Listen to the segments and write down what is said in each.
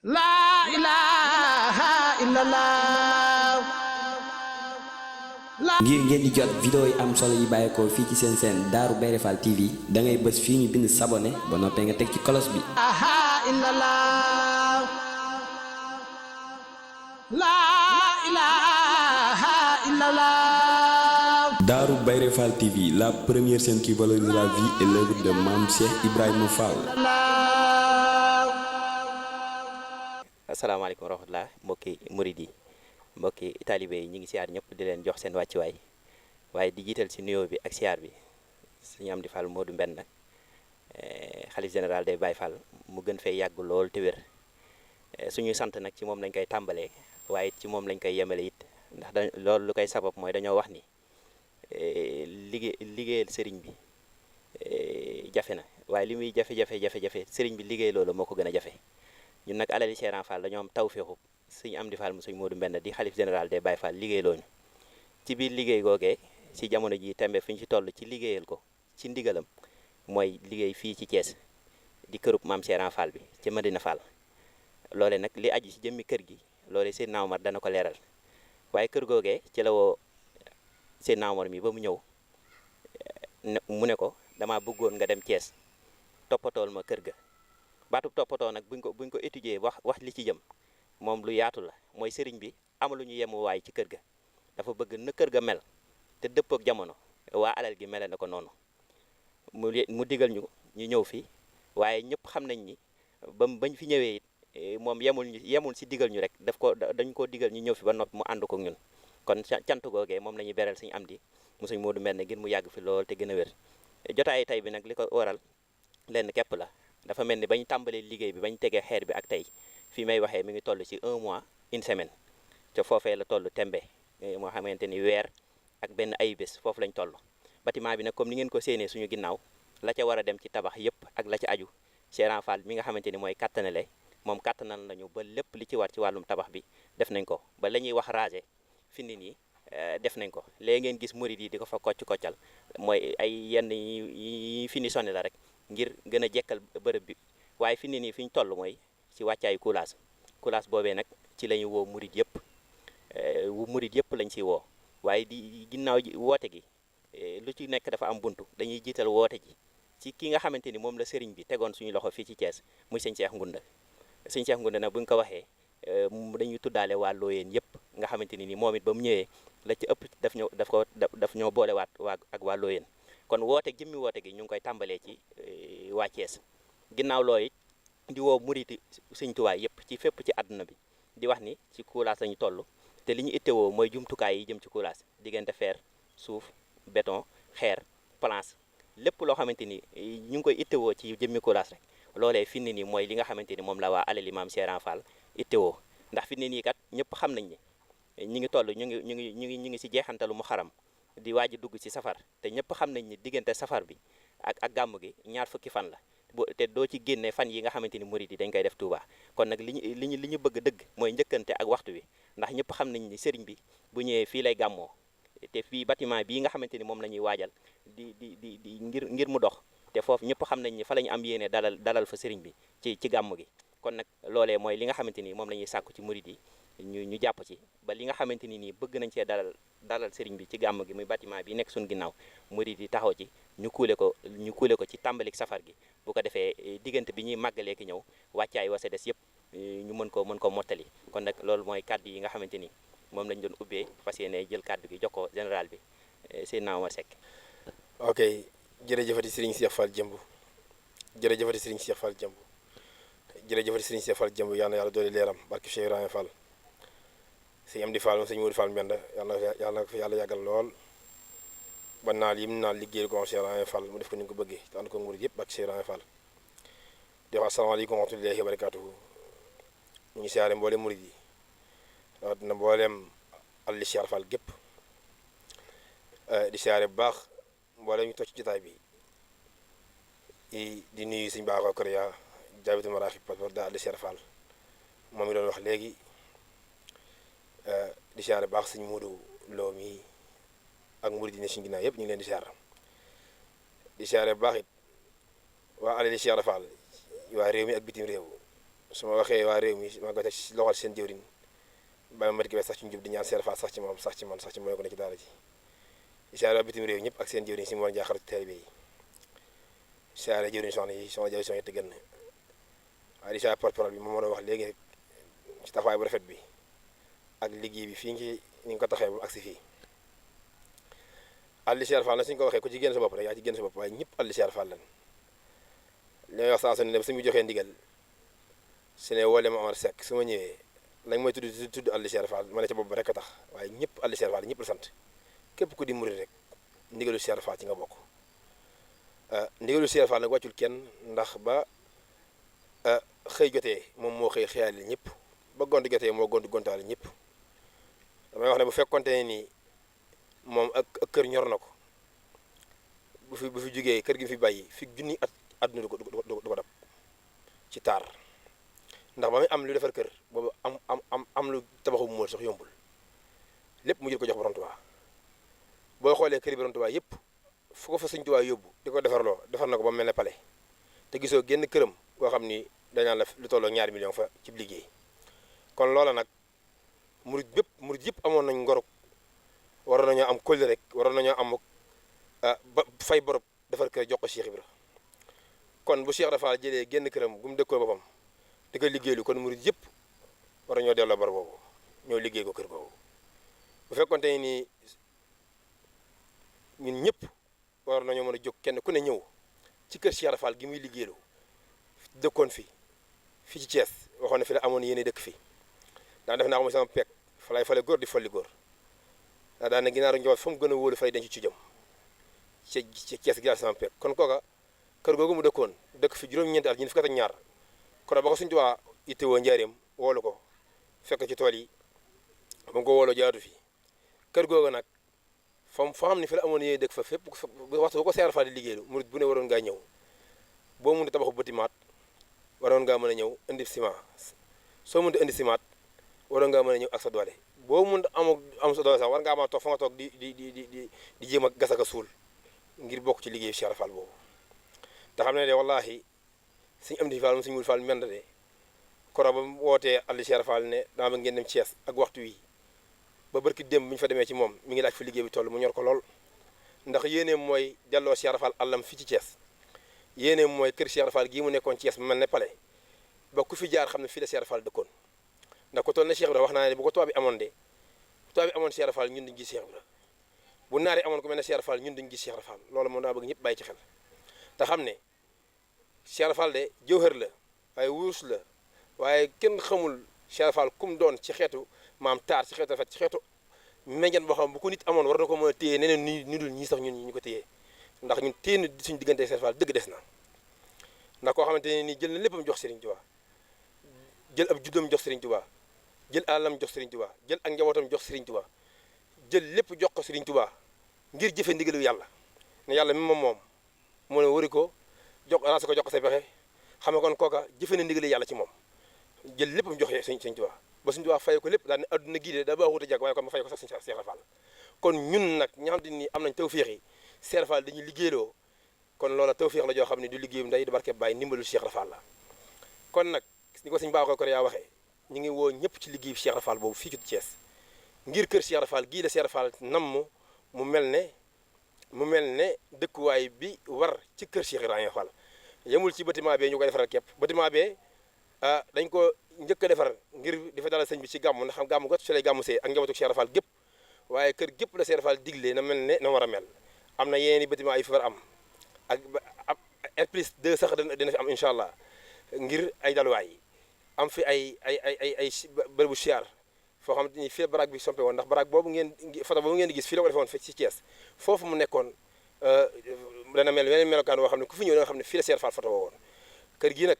La ilaha illallah. ngir ngeen di jot vidéo yi am solo yi bàyyeekoo fii ci seen Darou Bairé Fall TV da ngay bës fii ñu bind s'abonner ba noppee nga teg ci cloche bi. La ilaha illallah. Darou Bairé Fall TV, la première chaîne qui valorise la vie et l'œuvre de Mame Cheikh Ibrahima Fall. asalaamaaleykum wa rahmatulah mbokki murid yi mbokki taalibe yi ñu ngi siyaar ñëpp di leen jox seen wàccuwaay waaye di jiital si nuyoo bi ak siyaar bi Sëñ Amdi Fall Modou Mbenn xalif général des Baye Fall mu gën fee yàgg lool te wér suñuy sant nag ci moom lañ koy tàmbalee waaye it ci moom lañ koy yemale it ndax loolu lu koy sabab mooy dañoo wax ni liggéeyal sëriñ bi jafe na waaye li muy jafe-jafe sëriñ bi liggéey loolu moo ko gën a jafe. ñun nag alali Cheikh Fall dañoo am tawféexu Sëñ Amdi Fall mu Sëñ Modou Mbenn di xalif général des Baye Fall liggéey looñu ci biir liggéey googee ci jamono ji tembe fi ñu ci toll ci liggéeyal ko ci ndigalam mooy liggéey fii ci Thiès di kërub maam Cheikh Fall bi ci Madina Fall loole nag li aju ci jëmmi kër gi loole Seydina Omar dana ko leeral waaye kër googee ci la woo Seydina Omar mi ba mu ñëw mu ne ko dama bëggoon nga dem Thiès toppatool ma kër ga baatub toppatoo nag buñ ko étudier wax li ci jëm moom lu yaatu la mooy sëriñ bi amaluñu yemuwaay ci kër ga dafa bëgg na kër ga mel te dëppook jamono waa alal gi mele na ko noonu mu digal ñu ñëw fi waaye ñëpp xam nañ ni bañ fi ñëwee it moom yemul si digal ñu rek dañ koo digal ñu ñëw fi ba noppi mu ànd ko ñun kon cant googee moom la ñuy beral Sëñ Amdi mu Sëñ Modou Mbenn ngir mu yàgg fi lool te gën a wér jotaay tey bi nag li ko waral lenn képp la dafa mel ni bañ tàmbalee liggéey bi bañ tegee xeer bi ak tey fii may waxee mi ngi toll ci 1 mois 1 semaine te foofee la toll tembe moo xamante ni weer ak benn ay bés foofu lañ toll bâtiment bi nag comme ni ngeen ko séenee suñu ginnaaw la ca war a dem ci tabax yëpp ak la ca aju Cheikh Fall mi nga xamante ni mooy kattanale moom kattanal nañu ba lépp li ci war ci wàllum tabax bi def nañ ko ba la ñuy wax raser fi ni nii def nañ ko léegi ngeen gis murid yi di ko fa koccal mooy ay yenn yi finition la rek ngir gën a jekkal bërëb bi waaye fi ni nii fi ñu toll mooy ci wàccaayu coulage boobee nag ci la ñu woo murid yëpp lañ ciy woo waaye di ginnaaw woote gi lu ci nekk dafa am buntu dañuy jiital woote ji ci ki nga xamante ni moom la sëriñ bi tegoon suñu loxo fii ci Thiès muy sëñ Cheikh Ngunda sëñ Cheikh Ngunda nag bu ñu ko waxee dañuy tuddaale waa Looyeen yëpp nga xamante ni moom it ba mu ñëwee la ci ëpp daf ñoo boolewaat ak waa Looyeen kon jëmmi woote gi ñu ngi koy tàmbalee ci waa Thiès ginnaaw looy di woo muriti Sëñ Tuubaa yëpp ci fépp ci àdduna bi di wax ni ci coulage lañu toll te li ñu ittewoo mooy jumtukaay yi jëm ci coulage diggante fer suuf béton xeer planche lépp loo xamante ni ñu ngi koy ittewoo ci jëmmi coulage rek loolee fi ni nii mooy li nga xamante ni moom la waa alali Maam Cheikh Fall ittewoo ndax fi ni nii kat ñëpp xam nañ ni ñu ngi toll ñu ngi si jeexantalu mu xaram di waaj dugg ci safar te ñëpp xam nañ ni diggante safar bi ak gàmm gi ñaar fukki fan la te doo ci génne fan yi nga xamante ni murid yi dañ koy def Touba kon nag li ñu bëgg dëgg mooy njëkkante ak waxtu wi ndax ñëpp xam nañ ni sëriñ bi bu ñëwee fii lay gàmmoo te fii bâtiment bii nga xamante ni moom la ñuy waajal di ngir mu dox te foofu ñëpp xam nañ ni fa la ñu am yéene dalal fa sëriñ bi ci gàmm gi kon nag loolee mooy li nga xamante ni moom la ñuy sàkku ci murid yi ñu jàpp ci ba li nga xamante ni nii bëgg nañ cee dalal sëriñ bi ci gàmm gi muy bâtiment bi nekk suñu ginnaaw murid yi taxaw ci ñu kuule ko ci tàmbalik safar gi bu ko defee diggante bi ñuy màggalee ki ñëw wàccaay wase des yëpp ñu mën ko mottali kon nag loolu mooy kàddu yi nga xamante ni moom lañ doon ubbee fas yéene jël kàddu gi jox ko général bi Seydina Omar Seck. ok jërëjëfati Serigne Cheikh Fall Jëmb jërëjëfati Serigne Cheikh Fall Jëmb jërëjëfati Serigne Cheikh Fall Jëmb yàlla na yàlla dooli leeram barke Cheikh Ibrahima Fall Sëñ Amdi Fall Sëñ Modou Fall Mbenda yàlla na ko fi yàlla yàggal lool ba naal yi mu naal liggéeyal ko Cheikh Ibrahima Fall mu def ko ni nga ko bëggee te ànd ko murid yëpp barke Cheikh Ibrahima Fall di wax asalaamaaleykum wa rahmatullahi wa barakaatuhu ñu ngi siyaare mboolem murid yi rawatina mboolem alli Cheikh Fall gépp di siyaare bu baax mboolem ñu toog ci jotaay bi di nuyu suñu baaxoo kër yaa jaabitu maraaxib passeport da alli Cheikh Fall moom mi doon wax léegi di siyaare baax suñu Moodu Lo mi ak murid yi ne suñu ginnaaw yëpp ñu ngi leen di siyaare bu baax it waa alali Cheikh Fall waa réew mi ak bitim réew su ma waxee waa réew mi maa ngi koy teg ci loxol seen jëwriñ bàyyi ma sax ci njub di ñaan Cheikh Fall sax ci moom sax ci man sax ci mooy ko ne ci daara ji siyaare bitim réew ñëpp ak seen jëwriñ si moon jaaxaru taalibe yi siyaare jëwriñ soxna yi soxna jaw soxna te gën waaye di siyaare porte-parole bi moom moo doon wax léegi rek ci taxawaay bu rafet bi ak liggéey bi fii ngi ñu ngi ko taxee bu agsi fii Alioune Cheikh Fall na suñu ko waxee ku ci génn sa bopp rek yaa ci génn sa bopp waaye ñëpp Alioune Cheikh Fall lan li may wax saa su ne ba suñu joxee ndigal su ne woo ma Omar Seck su ma ñëwee lañ mooy tudd Alioune Cheikh Fall ma ne ca bopp ba rek a tax waaye ñëpp Alioune Cheikh Fall ñëpp la sant képp ku di murid rek ndigalu Cheikh Fall ci nga bokk ndigalu Cheikh Fall nag wàccul kenn ndax ba xëy jotee moom moo xëy xëyaale ñëpp ba gont jotee moo gontaale ñëpp damay wax ne bu fekkonte ne nii moom ak kër ñor na ko bu fi jógee kër gi fi bàyyi fi junni at àdduna du ko dab ci taar ndax ba muy am lu defar kër boobu am lu tabaxu mu mool sax yombul lépp mu jël ko jox borom Tuubaa boo xoolee kër yi borom Tuubaa yëpp fu ko fa Sëñ Tuubaa yóbbu di ko defar na ko ba mel ne pale te gisoo génn këram boo xam ni dañaan la lu tolloo 2 millions fa ci liggéey kon loola nag murid yëpp amoon nañ ngoruk waroon nañoo am kóllëre rek waroon nañoo am ba fay borob defar kër jox ko Cheikh Ibra kon bu Cheikh Rafal jëlee génn këram gu mu dëkkoo boppam di ko liggéeylu kon murid yëpp war nañoo delloo bor boobu ñoo liggéey ko kër boobu bu fekkonte ni ñun ñëpp war nañoo mën a jóg kenn ku ne ñëw ci kër Cheikh Rafal gi muy liggéeylu dëkkoon fii ci Thiès waxoon ne fi la amoon yéene dëkk fi daa def naa ko muy sama pekk fa lay fale góor di folli góor daa ne ginaaru njaboot fa mu gën a wóolu fay denc ci jëm ci Thiès gi sama pekk kon kooka kër googu mu dëkkoon dëkk fi juróom-ñeenti at ñun fukk ak ñaar kon ba ko Sëñ Tuubaa yittewoo njaareem woolu ko fekk ci tool yi ba mu ko wooloo jaatu fi kër googu nag foo xam ne fi la amoon yéene dëkk fa fépp waxtu bu ko Cheikh Rafal di liggéeylu murid bu ne waroon ngaa ñëw boo mun di tabaxu bâtiment waroon ngaa mën a ñëw indi ciment soo mënut a indi ciment waroon ngaa mën a ñëw ak sa doole boo mun am sa doole sax war ngaa mën a toog fa nga toog di jéem a gas ak a suul ngir bokk ci liggéeyu Cheikh Rafal boobu te xam ne de wallahi Sëñ Amdi Fall Sëñ Mudu Fall mend de koro ba wootee Alioune Cheikh Rafal ne daa ba ngeen dem Thiès ak waxtu wi ba barki démb bi ñu fa demee ci moom mi ngi laaj fi liggéey bi toll mu ñor ko lool ndax yéeneem mooy delloo Cheikh Rafal àllam fii ci Thiès yéeneem mooy kër Cheikh Rafal gii mu nekkoon Thiès mu mel ne pale ba ku fi jaar xam ne fii la Cheikh Rafal dëkkoon ndax ko toll ne Cheikh Ibra wax naa ne bu ko tubaab bi amoon de tubaab bi amoon Cheikh Rafal ñun duñu gis Cheikh Ibra bu naari amoon ko mel ne Cheikh Rafal ñun duñu gis Cheikh Rafal loolu moom daa bëgg ñëpp bàyyi ci xel te xam ne Cheikh Rafal de jawhër la waaye wurus la waaye kenn xamul Cheikh Rafal kum doon ci xeetu maam taar ci xeetu rafet ci xeetu meññan boo xam bu ko nit amoon war na ko mën a téye neneen ni dul ñii sax ñun ñu ko téye ndax ñun téye na suñu diggante Cheikh Rafal dëgg des na ndax koo xamante ne nii jël na léppam jox Serigne Touba jël ab juddam jox Serigne Touba jël alalam jox Serigne Touba jël ak njabootam jox Serigne Touba jël lépp jox ko Serigne Touba ngir jëfe ndigalu yàlla ne yàlla mi moom mu ne wari ko jox rancé ko jox ko say pexe xam nga kon kooka jëfe na ndigalu yàlla ci moom jël léppam jox Serigne Touba ba Serigne Touba fay ko lépp daal ne adduna gii de da baaxut a jag waaye kon ma fay ko sax Serigne Cheikh Rafal kon ñun nag ñi xam te ni am nañ tawféex yi Cheikh Rafal dañuy liggéeyloo kon loola tawféex la joo xam ne du liggéeyum ndey du barke bàyyi ndimbalu Cheikh Rafal la kon nag ni ko Sëñ Babacar Kouré yaa waxee ñu ngi woo ñëpp ci liggéeyu Cheikh Rafal boobu fii ci Thiès ngir kër Cheikh Rafal gii la Cheikh Rafal namm mu mel ne dëkkuwaay bi war ci kër Cheikh Ibrahima Fall yemul ci bâtiment bee ñu koy defaral képp bâtiment bee dañ ko njëkk a defar ngir di fa dalal sëñ bi ci gàmmu ndax xam gàmmu got ci lay gàmmu see ak njabootu Cheikh Rafal gépp waaye kër gépp la Cheikh Rafal digle na mel ne na war a mel am na yeneen i bâtiment yi fi war am ak R+2 sax dina fi am incha allah ngir ay daluwaay yi am fi ay bërëbu siyaar foo xam ni fii la baraag bi sompe woon ndax baraag boobu photo boobu ngeen di gis fii la ko defoon fii ci Thiès foofu mu nekkoon dana mel weneen melokaan woo xam ne ku fi ñëw da nga xam ne fii la Cheikh Rafal photo woo woon kër gii nag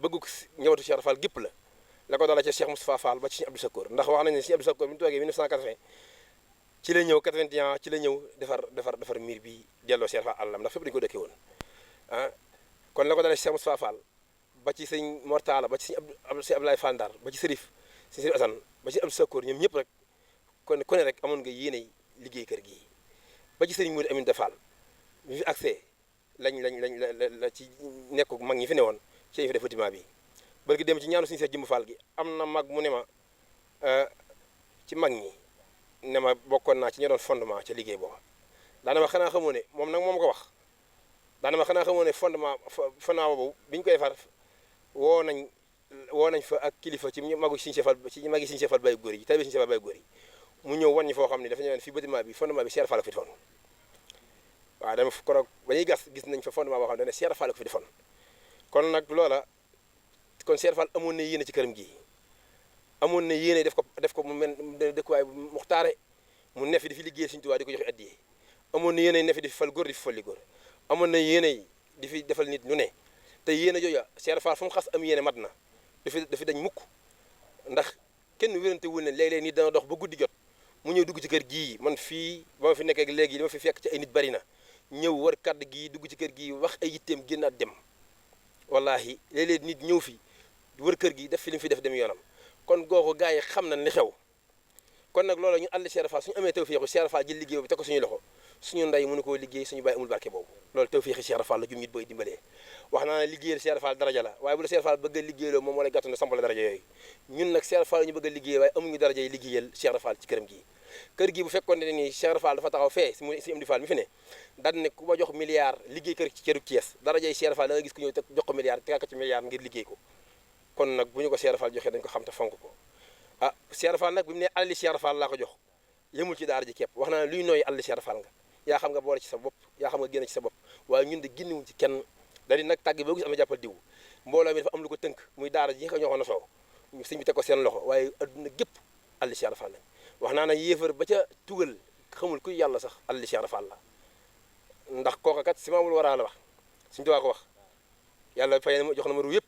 bëggu ñëwatu Cheikh Rafal gépp la ko dala ci Cheikh Moustapha Fall ba ci Serigne Abdou Sakkour ndax wax nañu ne Serigne Abdou Sakkour bi ñu toogee 1980 ci la ñëw 81 ci la ñëw defar miir bi delloo Cheikh Rafal àllam ndax fépp dañu ko dëkkee woon kon la ko dala ci Cheikh Moustapha Fall ba ci sëñ Mortala ba ci sëñ Abdoulaye Fall Ndar ba ci Serif sëñ Serif Assane ba ci Abdou Sakkour ñoom ñëpp rek kon ku ne rek amoon nga yéene liggéey kër gii ba ci sëñ Moudou Amine Fall bi fi accès la ci nekk mag ñi fi ne woon ci fi def bâtiment bi barki dem ci ñaanu suñu Seex Jëmb Fall gi am na mag mu ne ma ci mag ñi ne ma bokkoon naa ci ña doon fondement ca liggéey booba daana ma xanaa xamoo ne moom nag moom ko wax daana ma xanaa xamoo ne fondement boobu bi ñu koy defar woo nañ fa ak kilifa ci magu Sëñ Seex Fall ci magi Sëñ Seex Fall Baye góor yi taalibe Sëñ Seex Fall Baye góor yi mu ñëw wan ñu foo xam ne dafa ñëw fii bâtiment bi fondement bi Cheikh Fall ko fi defoon waaw dama korog ba ñuy gas gis nañ fa fondement boo xam ne Cheikh Fall ko fi defoon kon nag loola kon Cheikh Fall amoon na yéene ci këram gi amoon na yéene def ko mu mel dëkkuwaay bu muxtaare mu nefi di fi liggéey Sëñ Tuubaa di ko joxe addiyee amoon na yéene nefi di fi fal góor di fi falli góor amoon na yéene di fi defal nit ñu ne te yéene jooja Cheikh Fall fu mu xas am yéene mat na dafi dañ mukk ndax kenn wérante wul ne léeg-léeg nit dana dox ba guddi jot mu ñëw dugg ci kër gii man fii ba ma fi nekk ak léegi dama fi fekk ci ay nit bari na ñëw war kàdd gii dugg ci kër gii wax ay yitteem génnaat dem wallahi léeg-léeg nit ñëw fi wër kër gi def fi li mu fi def dem yoonam kon googu gars yi xam nañ li xew kon nag loolu ñu àll Cheikh Fall suñu amee tawfeexu Cheikh Fall jël liggéey boobu teg ko suñu loxo suñu ndey mënu koo liggéey suñu bàyyi amul barke boobu loolu tawfeexi Cheikh Fall la jum nit booy dimbalee wax naa ne liggéeyal Cheikh Fall daraja la waaye bu la Cheikh Fall bëgg a liggéeyloo moom moo lay gàttu ne sampal daraja yooyu ñun nag Cheikh Fall ñu bëgg a liggéey waaye amuñu daraja yi liggéeyal Cheikh Fall ci këram gii kër gi bu fekkoon ne ni Cheikh Fall dafa taxaw fee si Amdi Fall mi fi ne daan ne ku ma jox milliard liggéey kër ci këru Thiès daraja yi Cheikh Fall da nga gis ku ñëw jox ko milliard tegal ko ci milliard ngir liggéey ko kon nag bu ñu ko Cheikh Fall joxee dañ ko xam te fonk ko ah Cheikh Fall nag bi mu ne alali Cheikh Fall laa ko jox yëmul ci daara ji képp wax naa luy nooyi alali Cheikh Fall nga yaa xam nga boole ci sa bopp yaa xam nga génn ci sa bopp waaye ñun de génnewuñ ci kenn dari nag tàgg boo gis am na jàppal diw mbooloo mi dafa am lu ko tënk muy daara ji nga ñoo ko nosoo sëñ bi teg ko seen loxo waaye adduna gépp alali Cheikh Fall lañ wax naa ne yéefar ba ca tugal xamul kuy yàlla sax alali Cheikh Fall la ndax kooka kat si maamul waraa la wax Sëñ Tuubaa ko wax yàlla fay na ma jox na ma ru yëpp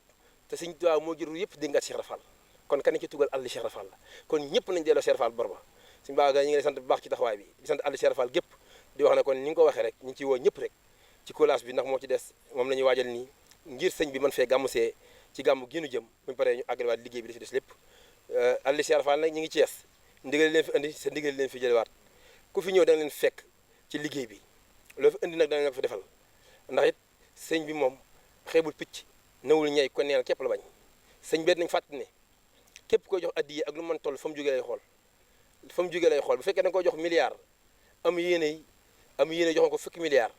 te Sëñ Tuubaa moo jël ru yëpp dégg nga Cheikh Fall kon kan ci tugal alali Cheikh Fall la kon ñëpp nañ delloo Cheikh Fall bor ba suñu baax ñu ngi lay sant bu baax ci taxawaay bi di sant alali Cheikh Fall gépp di wax ne kon ni nga ko waxee rek ñu ngi ciy woo ñëpp rek ci collage bi ndax moo ci des moom la ñuy waajal nii ngir sëñ bi mën fee gàmmu see ci gàmmu gi nu jëm buñu paree ñu àggale waat liggéey bi dafi des lépp alali Cheikh Fall nag ñu ngi Cees ndigal leen fi indi sa ndigal leen fi jëlewaat ku fi ñëw da nga leen fekk ci liggéey bi loo fi indi nag danañ la ko fi defal ndax it sëñ bi moom xeebul picc nawul ñey ko neel képp la bañ sëñ bi nañ fàttali ne képp koy jox addiye ak lu mën toll fa mu jógee lay xool fa mu jógee lay xool bu fekkee da nga koy jox milliard am yéene joxoon ko fukki milliard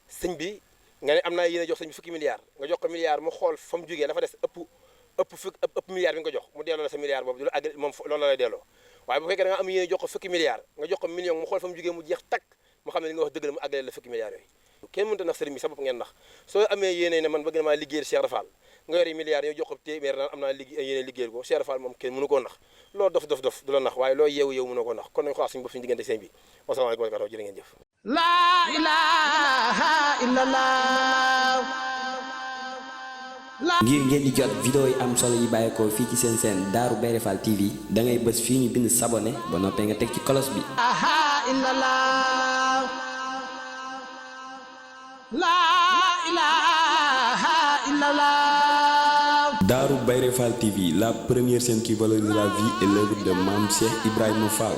sëñ bi nga ne am naa yéene jox sëñ bi fukki milliard nga jox ko milliard mu xool fa mu jógee dafa des ëpp milliard bi nga ko jox mu delloo la sa milliard boobu du la àgg moom loolu la lay delloo waaye bu fekkee da nga am yéene jox ko fukki milliard nga jox ko million mu xool fa mu jógee mu jeex takk mu xam ne li nga wax dëgg la mu àggale la fukki milliards yooyu kenn mënta nax sëriñ bi sa bopp ngeen nax soo amee yéene ne man bëgg na maa liggéeyal Cheikh Fall nga yori milliards yow jox ko téeméer naan am naa yéene liggéeyal ko Cheikh Fall moom kenn mënu koo nax loolu dof du la nax waaye loo yeewu mënu koo nax kon nañu xool suñu bopp suñu diggante sëñ bi wasalaamaaleykum wa rahmatulah jërë ngeen jëf la ilaha illallah ngir ngeen di jot vidéo yi am solo yi bàyyeekoo fii ci seen seen Darou Bairé Fall TV da ngay bës fii ñu bind sabonné ba noppee nga teg ci kolos bi. Darou Bairé Fall TV, la première chaîne qui valorise la vie et l'œuvre de Mame Cheikh Ibrahima Fall.